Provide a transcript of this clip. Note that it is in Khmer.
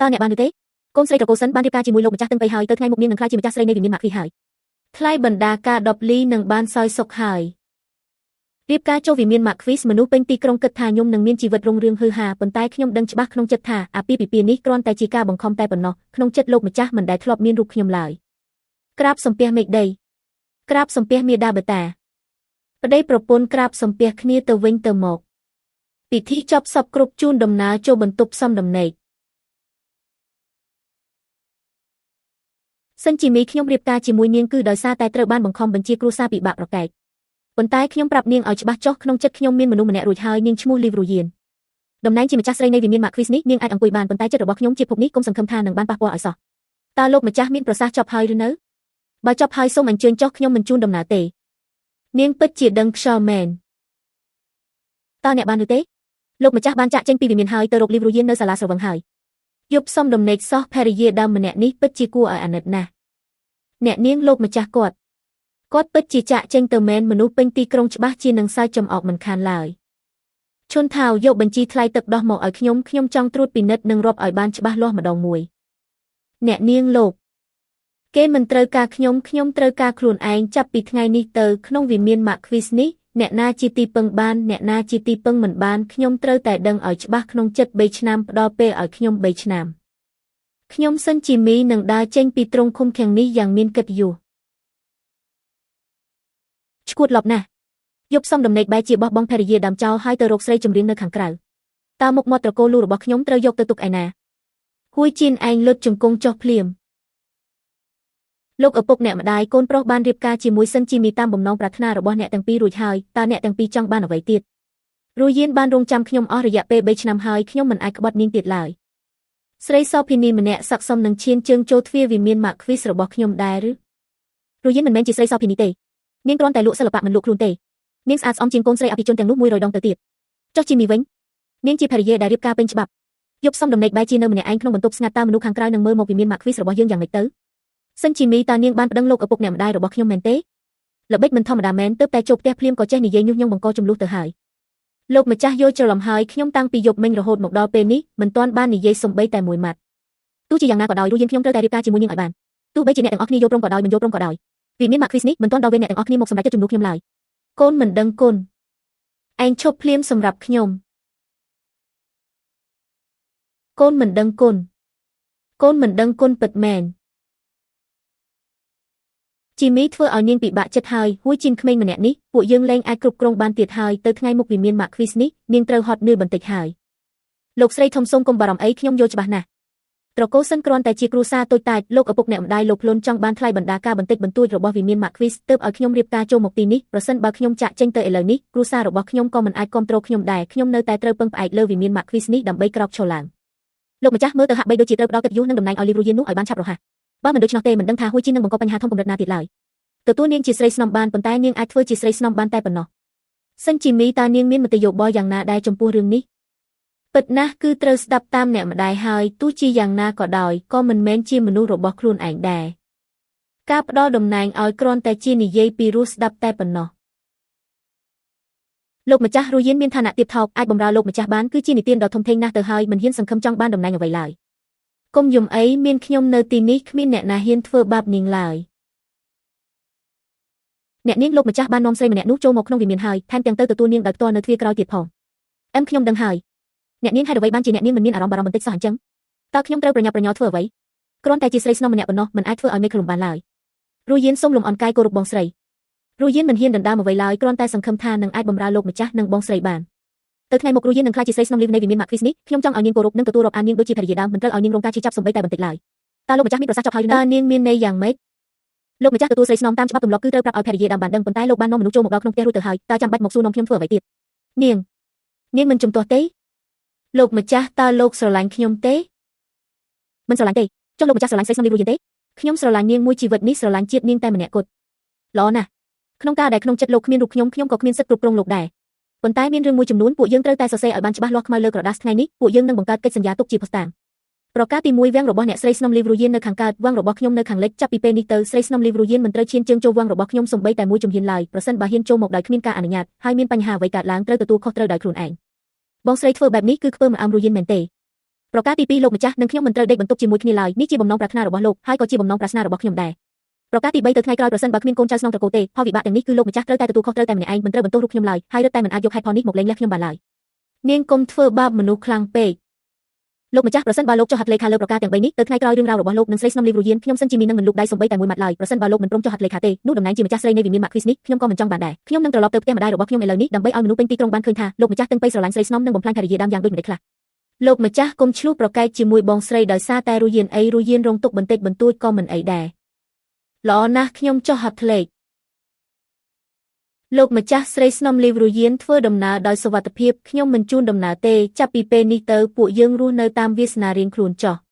តើអ្នកបានឬទេកូនស្រីត្រកូលសិនបានរៀបការជាមួយលោកម្ចាស់ទឹងទៅហើយទៅថ្ងៃមុខនាងនឹងក្លាយជាម្ចាស់ស្រីនៃវិមានម៉ាក់គ្រីហើយថ្លៃបណ្ដាការ10លីនឹងបានសោយសុខហើយរៀបការចូលវិមានម៉ាក់គ្វីសមនុស្សពេញទីក្រុងគិតថាខ្ញុំនឹងមានជីវិតរុងរឿងហឺហាប៉ុន្តែខ្ញុំដឹងច្បាស់ក្នុងចិត្តថាអាពាហ៍ពិពាហ៍នេះគ្រាន់តែជាការបង្ខំតែប៉ុណ្ណោះក្នុងចិត្តលោកម្ចាស់មិនដែលធ្លាប់មានរូបខ្ញុំឡើយក្រាបសំពះមេឃដីក្រាបសំពះមេដាបតាប្តីប្រពន្ធក្រាបសំពះគ្នាទៅវិញទៅមកពិធីចប់សពគ្រប់ជូនដំណើរចូលបន្ទប់សំដំណេកសិនជីមីខ្ញុំរៀបការជាមួយនាងគឺដោយសារតែត្រូវបានបង្ខំបញ្ជាគ្រួសារពិបាកប្រកែកប៉ុន្តែខ្ញុំប្រាប់នាងឲ្យច្បាស់ចុះក្នុងចិត្តខ្ញុំមានមនុស្សម្នាក់រួចហើយនាងឈ្មោះលីវរូយៀនតំណែងជាម្ចាស់ស្រីនៃវិមានម៉ាក់គ្វីសនេះនាងអាចអង្គុយបានប៉ុន្តែចិត្តរបស់ខ្ញុំជាភពនេះគុំសង្ឃឹមថានឹងបានប៉ះពាល់ឲ្យសោះតើលោកម្ចាស់មានប្រសាសន៍ចប់ហើយឬនៅបើចប់ហើយសូមអញ្ជើញចុះខ្ញុំមិនជូនដំណើរទេនាងពិតជាដឹងខ្យល់មែនតើអ្នកបានឬទេលោកម្ចាស់បានចាក់ចេញពីវិមានហើយទៅរកលីវរូយៀននៅសាលាស្រវឹងហើយយប់សុំដំណេកសោះភរិយាដើមម្នាក់នេះពិតជាគួរឲ្យអាណិតណាស់អ្នកនាងលោកម្ចាស់គាត់ពិតជាចាក់ចេញទៅមែនមនុស្សពេញទីក្រុងច្បាស់ជានឹងសើចចំអកមិនខានឡើយឈុនថាវយកបញ្ជីថ្លៃទឹកដោះមកឲ្យខ្ញុំខ្ញុំចង់ត្រួតពិនិត្យនិងរាប់ឲ្យបានច្បាស់លាស់ម្ដងមួយអ្នកនាងលោកគេមិនត្រូវការខ្ញុំខ្ញុំត្រូវការខ្លួនឯងចាប់ពីថ្ងៃនេះទៅក្នុងវិមានម៉ាក់គ្វីសនេះអ្នកណាជាទីពឹងបានអ្នកណាជាទីពឹងមិនបានខ្ញុំត្រូវតែដឹងឲ្យច្បាស់ក្នុងចិត្ត3ឆ្នាំផ្ដល់ពេលឲ្យខ្ញុំ3ឆ្នាំខ្ញុំសិនជីមីនឹងដើរចេញពីទ្រង់ឃុំខាងនេះយ៉ាងមានកិត្តិយសឈួតលប់ណាស់យប់សុំដំណេកបែរជាបោះបង់ភរិយាដើមចោលហើយទៅរកស្រីចម្រៀងនៅខាងក្រៅតើមុខមាត់ត្រកូលលូរបស់ខ្ញុំត្រូវយកទៅទុកឯណាហួយជៀនឯងលុតជង្គង់ចុះភ្លាមលោកឪពុកអ្នកម្ដាយកូនប្រុសបានរៀបការជាមួយសិនជីមីតាមបំណងប្រាថ្នារបស់អ្នកទាំងពីររួចហើយតើអ្នកទាំងពីរចង់បានអ្វីទៀតរូយៀនបានរងចាំខ្ញុំអស់រយៈពេល3ឆ្នាំហើយខ្ញុំមិនអាចក្បត់នាងទៀតឡើយស្រីសោភិនីម្នាក់ស័ក្តិសមនឹងឈានជើងចូលទ្វារវិមានម៉ាក់គ្វីសរបស់ខ្ញុំដែរឬរូយៀនមិនមែនជាស្រីសោភិនីទេនាងគ្រាន់តែលក់សិល្បៈមិនលក់ខ្លួនទេនាងស្អាតស្អំជាងកូនស្រីអភិជនទាំងនោះ100ដងទៅទៀតចុះជីមីវិញនាងជាភរិយាដែលរៀបការពេញច្បាប់យប់សុំដំណេកបែរជានៅម្នាក់ឯងក្នុងបន្ទប់ស្ងាត់តើមនុស្សខាងក្រៅនឹងមើលមកវិមានម៉ាក់គ្វីសរបស់យើងយ៉ាងម៉េចទៅសិនជីមីតើនាងបានប្តឹងលោកឪពុកអ្នកម្ដាយរបស់ខ្ញុំមែនទេល្បិចមិនធម្មតាមែនទើបតែចូលផ្ទះភ្លាមក៏ចេះនិយាយញុះញង់បង្កជម្លោះទៅហើយលោកម្ចាស់យល់ច្រឡំហើយខ្ញុំតាំងពីយប់មិញរហូតមកដល់ពេលនេះមិនទាន់បាននិយាយសំបីតែមួយម៉ាត់ទោះជាយ៉ាងណាក៏ដោយរូយៀនខ្ញុំត្រូវតែរៀបការជាមួយនាងឲ្យបានទោះបីជាអ្នកទាំងអស់គ្នាយល់ព្រមក៏ដោយមិនយល់ព្រមក៏ដោយវិមានម៉ាក់គ្វីសនេះមិនទាន់ដល់វេនអ្នកទាំងអស់គ្នាមកសម្រេចចិត្តជំនួសខ្ញុំឡើយកូនមិនដឹងគុណឯងឈប់ភ្លាមសម្រាប់ខ្ញុំកូនមិនដឹងគុណកូនមិនដឹងគុណពិតមែនជីមីធ្វើឲ្យនាងពិបាកចិត្តហើយហួយជាងក្មេងម្នាក់នេះពួកយើងលែងអាចគ្រប់គ្រងបានទៀតហើយទៅថ្ងៃមុខវិមានម៉ាក់គ្វីសនេះនាងត្រូវហត់នឿយបន្តិចហើយលោកស្រីធំសូមកុំបារម្ភអីខ្ញុំយល់ច្បាស់ណាស់ត្រកូលសិនគ្រាន់តែជាគ្រួសារតូចតាចលោកឪពុកអ្នកម្ដាយលោកភ្លុនចង់បានថ្លៃបណ្ដាការបន្តិចបន្តួចរបស់វិមានម៉ាក់គ្វីសទើបឲ្យខ្ញុំរៀបការចូលមកទីនេះប្រសិនបើខ្ញុំចាក់ចេញទៅឥឡូវនេះគ្រួសាររបស់ខ្ញុំក៏មិនអាចគ្រប់គ្រងខ្ញុំដែរខ្ញុំនៅតែត្រូវពឹងផ្អែកលើវិមានម៉ាក់គ្វីសនេះដើម្បីក្រោកឈរឡើងលោកម្ចាស់មើលទៅហាក់បីដូចជាត្រូវផ្ដល់កិត្តិយសនិងតំណែងឲ្យលីវរូយៀននោះឲ្យបានឆាប់រហ័សបើមិនដូច្នោះទេមិនដឹងថាហួយជីននឹងបង្កបញ្ហាធំកម្រិតណាទៀតឡើយទទួលនាងជាស្រីស្នំបានប៉ុន្តែនាងអាចធ្វើជាស្រីស្នំបានតែប៉ុណ្ណោះសិនជីមីតើនាងមានមតិយោបល់យ៉ាងណាដែរចំពោះរឿងនេះពិតណាស់គឺត្រូវស្ដាប់តាមអ្នកម្ដាយហើយទោះជាយ៉ាងណាក៏ដោយក៏មិនមែនជាមនុស្សរបស់ខ្លួនឯងដែរការផ្ដល់តំណែងឲ្យគ្រាន់តែជានិយាយពីរោះស្ដាប់តែប៉ុណ្ណោះលោកម្ចាស់រូយៀនមានឋានៈទាបថោកអាចបម្រើលោកម្ចាស់បានគឺជានិទានដ៏ធំធេងណាស់ទៅហើយមិនហ៊ានសង្ឃឹមចង់បានតំណែងអ្វីឡើយកុំយំអីមានខ្ញុំនៅទីនេះគ្មានអ្នកណាហ៊ានធ្វើបាបនាងឡើយអ្នកនាងលោកម្ចាស់បាននាំស្រីម្នាក់នោះចូលមកក្នុងវិមានហើយថែមទាំងទៅទទួលនាងដោយផ្ទាល់នៅទ្វារក្រោយទៀតផងអឹមខ្ញុំដឹងហើយអ្នកនាងហេតុអ្វីបានជាអ្នកនាងមិនមានអារម្មណ៍បារម្ភបន្តិចសោះអញ្ចឹងតើខ្ញុំត្រូវប្រញាប់ប្រញាល់ធ្វើអ្វីគ្រាន់តែជាស្រីស្នំម្នាក់ប៉ុណ្ណោះមិនអាចធ្វើឲ្យមេឃលំបានឡើយរូយៀនសូមលំអរកាយគោរពបងស្រីរូយៀនមិនហ៊ានដណ្ដើមអ្វីឡើយគ្រាន់តែសង្ឃឹមថានឹងអាចបម្រើលោកម្ចាស់និងបងស្រីបានទៅថ្ងៃមុខរូយៀននឹងក្លាយជាស្រីស្នំលីវនៃវិមានម៉ាក់គ្វីសនេះខ្ញុំចង់ឲ្យនាងគោរពនិងទទួលរាប់អាននាងដូចជាភរិយាដើមមិនត្រូវឲ្យនាងរងការឈឺចាប់សំបីតែបន្តិចឡើយតើលោកម្ចាស់មានប្រសាសន៍ចប់ហើយឬនៅតើនាងមានន័យយ៉ាងម៉េចលោកម្ចាស់ទទួលស្រីស្នំតាមច្បាប់ទម្លាប់គឺត្រូវប្រាប់ឲ្យភរិយាដើមបានដឹងប៉ុន្តែលោកបាននាំមនុស្សចូលមកដល់ក្នុងផ្ទះរួចទៅហើយតើចាំបាច់មកសួរនាំខ្ញុំធ្វើអ្វីទៀតនាងមិនជំទាស់ទេលោកម្ចាស់តើលោកស្រឡាញ់ខ្ញុំទេមិនស្រឡាញ់ទេចុះលោកម្ចាស់ស្រឡាញ់ស្រីស្នំលីវរូយៀនទេខ្ញុំស្រឡាញ់នាងមួយជីវិតនេះស្រឡាញ់ជាតិនាងតែម្នាក់គត់ល្អណាស់ក្នុងការដែលក្នុងចិត្តលោកគ្មានរូបខ្ញុំខ្ញុំក៏គ្មានសិទ្ធិគ្រប់គ្រងលោកដែរប៉ុន្តែមានរឿងមួយចំនួនពួកយើងត្រូវតែសរសេរឲ្យបានច្បាស់លាស់ខ្មៅលើក្រដាសថ្ងៃនេះពួកយើងនឹងបង្កើតកិច្ចសន្យាទុកជាភស្តុតាងប្រការទី1វាំងរបស់អ្នកស្រីស្នំលីវរូយៀននៅខាងកើតវាំងរបស់ខ្ញុំនៅខាងលិចចាប់ពីពេលនេះទៅស្រីស្នំលីវរូយៀនមិនត្រូវឈានជើងចូលវាំងរបស់ខ្ញុំសូម្បីតែមួយជំហានឡើយប្រសិនបើហ៊ានចូលមកដោយគ្មានការអនុញ្ញាតហើយមានបញ្ហាអ្វីកើតឡើងត្រូវទទួលខុសត្រូវដោយខ្លួនឯងបងស្រីធ្វើបែបនេះគឺខ្ពើមអើមរូយៀនមែនទេ ប្រការទី2លោកម្ចាស់និងខ្ញុំមិនត្រូវដេកបន្ទប់ជាមួយគ្នាឡើយនេះជាបំណងប្រាថ្នារបស់លោកហើយក៏ជាបំណងប្រាថ្នារបស់ខ្ញុំដែរប្រការទី3ទៅថ្ងៃក្រោយប្រសិនបើគ្មានកូនចៅស្នងត្រកូលទេផលវិបាកទាំងនេះគឺលោកម្ចាស់ត្រូវតែទទួលខុសត្រូវតែម្នាក់ឯងមិនត្រូវបន្ទោសរូបខ្ញុំឡើយហើយរឹតតែមិនអាចយកហេតុផលនេះមកលែងលះខ្ញុំបានឡើយនាងកុំធ្វើបាបមនុស្សខ្លាំងពេកលោកម្ចាស់ប្រសិនបើលោកចុះហត្ថលេខាលើប្រការទាំង3នេះទៅថ្ងៃក្រោយរឿងរ៉ាវរបស់លោកនិងស្រីស្នំលីវរូយានខ្ញុំសិនជាមីនឹងមិនលូកដៃសំបីតែមួយម៉ាត់ឡើយប្រសិនបើលោកមិនព្រមចុះហត្ថលេខាទេនោះតំណែងជាម្ចាស់ស្រីនៃវិមានម៉ាក់គ្វីសនេះខ្ញុំក៏មិនចង់បានដែរខ្ញុំនឹងត្រឡប់ទៅផ្ទះម្ដាយរបស់ខ្ញុំឥឡូវនេះដើម្បីឲ្យមនុស្សពេញទីក្រុងបានឃើញថាលោកម្ចាស់ទាំងបីស្រឡាញ់ស្រីស្នំនិងបំផ្លាញភរិយាដើមយ៉ាងដូចម្តេចខ្លះលោកម្ចាស់កុំឆ្លោះប្រកែកជាមួយបងស្រីដោយសារតែរូយានអីរូយានរងទុកបន្តិចបន្តួចក៏មិនអីដែរល្អណាស់ខ្ញុំចុះហត្ថលេខលោកម្ចាស់ស្រីស្នំលីវរូយានធ្វើដំណើរដោយសុវត្ថិភាពខ្ញុំមិនជូនដំណើរទេចាប់ពីពេលនេះទៅពួកយើងរស់នៅតាមវាសនារៀងខ្លួនចុះ។